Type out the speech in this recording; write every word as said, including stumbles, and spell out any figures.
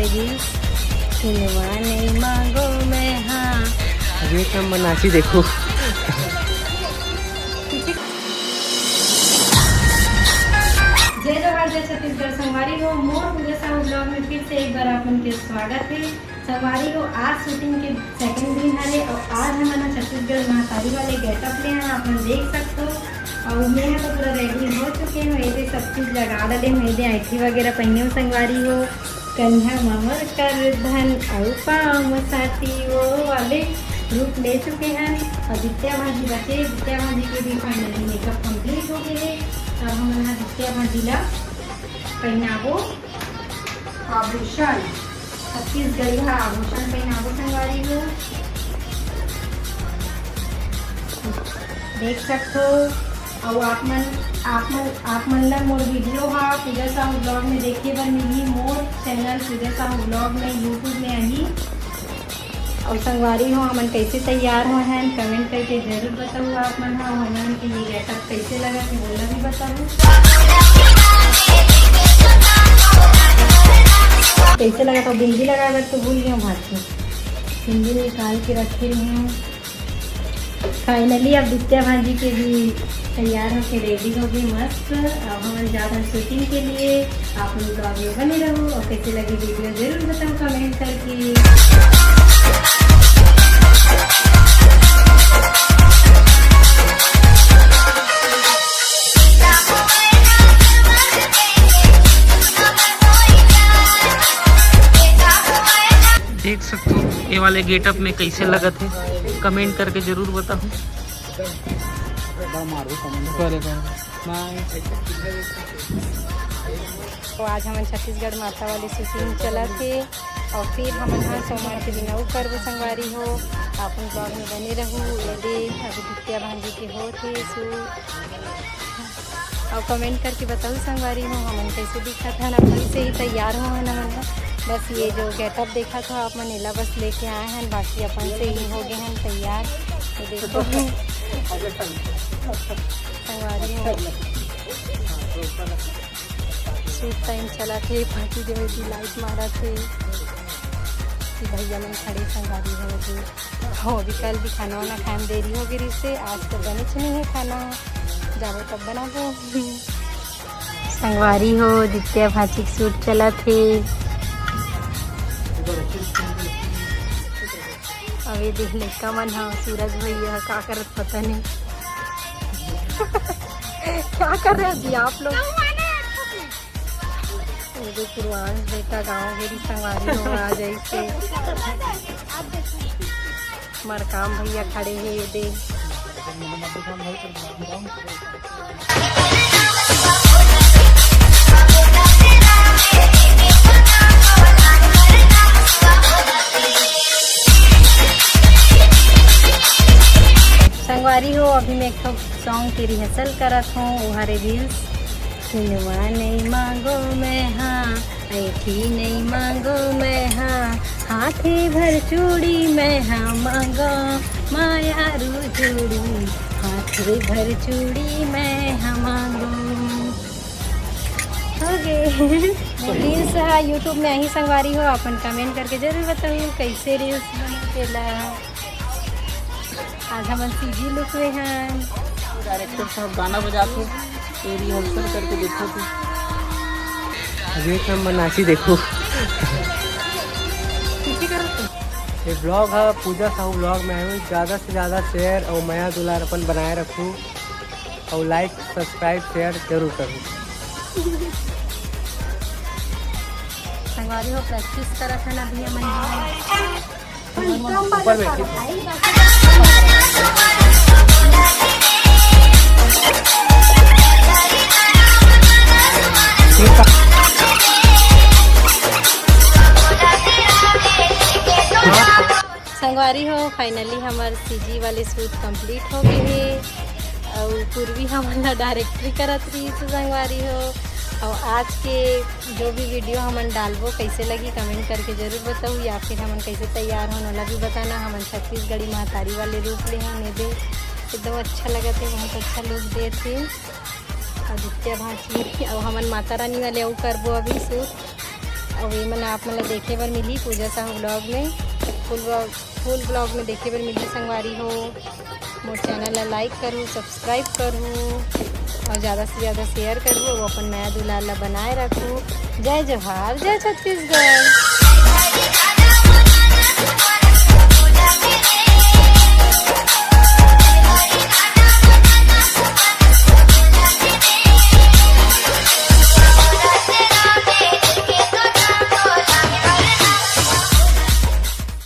सिनवा नहीं मांगो मैं, हाँ। अभी एक नंबर नाची देखो। जय जोहार, जय छत्तीसगढ़ संगवारी हो, मोर पूजा साहू ब्लॉग में फिर से एक बार आप मन के स्वागत है। संगवारी हो, आज शूटिंग के सेकंड दिन हरे और आज हमन ह छत्तीसगढ़ महतारी वाले गेटअप ले हैं, आप मन देख सकते हो। और मैं तो पूरा रेडी हो चुके हूँ, ये सब चीज लगा डाले हूँ, ये ऐठी वगैरह पहने हूँ संगवारी हो। कन्हा म मोर करधन अउ पाँव म साटी, वो वाले रूप ले चुके हैं। और दित्या भांजी बचे, दित्या भांजी के भी फाइनली मेकअप कंप्लीट हो गए है। अब हमन ह दित्या भांजी ला पहनाबो आभूषण, छत्तीसगढ़िया आभूषण पहनाबो संगवारी हो। देख सकते हो। और आप मन, आप मन, आप मन ला मोर वीडियो हा पूजा साहू ब्लॉग में देखे बर मिली, मोर चैनल पूजा साहू ब्लॉग में यूट्यूब में आही। और संगवारी हो, हमन कैसे तैयार हो हैं, कमेंट करके जरूर बताओ आप मन हा। हमन के ये गेटअप कैसे लगा थे, बोला भी बताओ। कैसे लगा था? बिंदी लगा बर तो भूल गया, भाग के बिंदी निकाल के रखे रहे हूँ। फाइनली अब दित्या भांजी के भी तैयार होके रेडी हो गई मस्त। अब हम जात हन शूटिंग के लिए। आप लोग ब्लॉग में बने रहो और कैसे लगी वीडियो जरूर बताओ कमेंट करके। देख सकते हो ये वाले गेटअप में कैसे लगत है, कमेंट करके जरूर बताओ। तो आज हमन छत्तीसगढ़ माता वाली शूटिंग चलत हे और फिर हमन ह सोमवार के दिन अउ करबो संगवारी हो। अपन ब्लॉग में बने रहू। ये दे अभी दित्या भांजी के होत हे शूट। और कमेंट करके बताओ संगवारी हो, हमन कैसे दिखत हन। अपन से ही तैयार हो हन हमन ह। बस ये जो गेटअप देखत हो आप मन, एला बस लेके आए हन, बाकी अपन से ही हो गए हन तैयार। ये देखो संगवारी हो, शूट टाइम चलत हे, पार्टी देवे की लाइट मारत हे। कि भैया मन खड़े संगवारी हो जी। हो, अभी कल भी खाना वाना खाए में देरी हो गई से, आज तो बने नहीं है खाना, जाबो तब बनाबो। संगवारी हो, दित्या भांजी के शूट चलत हे। अबे देख लइका मन ह, सूरज भैया का करत पता नहीं। क्या कर रहे हो जी आप लोग? ये दे पूर्वांश बेटा गाँव गेरी संगवारी हो आ जाइसे। मरकाम भैया खड़े हे ये दे। संगवारी हो, अभी मैं एक ठो सॉन्ग के रिहर्सल करत हूँ, वो हरे रील्स। सिनवा नहीं मांगो मैं हाँ, ऐठी नहीं मांगो मैं हाँ, हाथे भर चूड़ी मैं हाँ मांगो, माया रू चूड़ी, हाथे भर चूड़ी मैं हाँ मांगो। हो गए। रील्स हा YouTube में आही संगवारी हो, अपन कमेंट करके जरूर बताओ कैसे रील्स बने केला। आज हमन सीजी लुक में हन। डायरेक्टर साहब गाना बजाते, ये रिहर्सल करके देखो तू। अभी एक नंबर नाची देखो। पीछे करो तो। ये ब्लॉग है पूजा साहू ब्लॉग में आए हुए, ज़्यादा से ज़्यादा शेयर और मया दुलार अपन बनाए रखू और लाइक सब्सक्राइब शेयर जरूर करू। संगवारी हो, प्रैक्टिस करत हन अभी हमन। ऊपर में। संगवारी हो, फाइनली हमर सीजी वाले शूट कंप्लीट हो गए हे। अउ पूर्वी हमन ला डायरेक्टरी करत रही संगवारी हो। अउ आज के जो भी वीडियो हमन डालबो, कैसे लगी कमेंट करके जरूर बताऊ, या फिर हमन कैसे तैयार होन ओला भी बताना। हमन छत्तीसगढ़ी महतारी वाले रूप ले हन, ये दे एकदम अच्छा लगत हे, बहुत अच्छा लुक देत हे। आदित्य भांची अउ हमन माता रानी वाले अउ करबो अभी शूट। अउ ये मन आप मन ला देखे बर मिलही पूजा साहू vlog में, full vlog, full vlog में देखे बर मिलही संगवारी हो। मोर channel ला like करू, subscribe करू अउ ज़्यादा से ज़्यादा share करू अउ अपन मया दुलार ला बनाए रखू। जय जोहार, जय छत्तीसगढ़।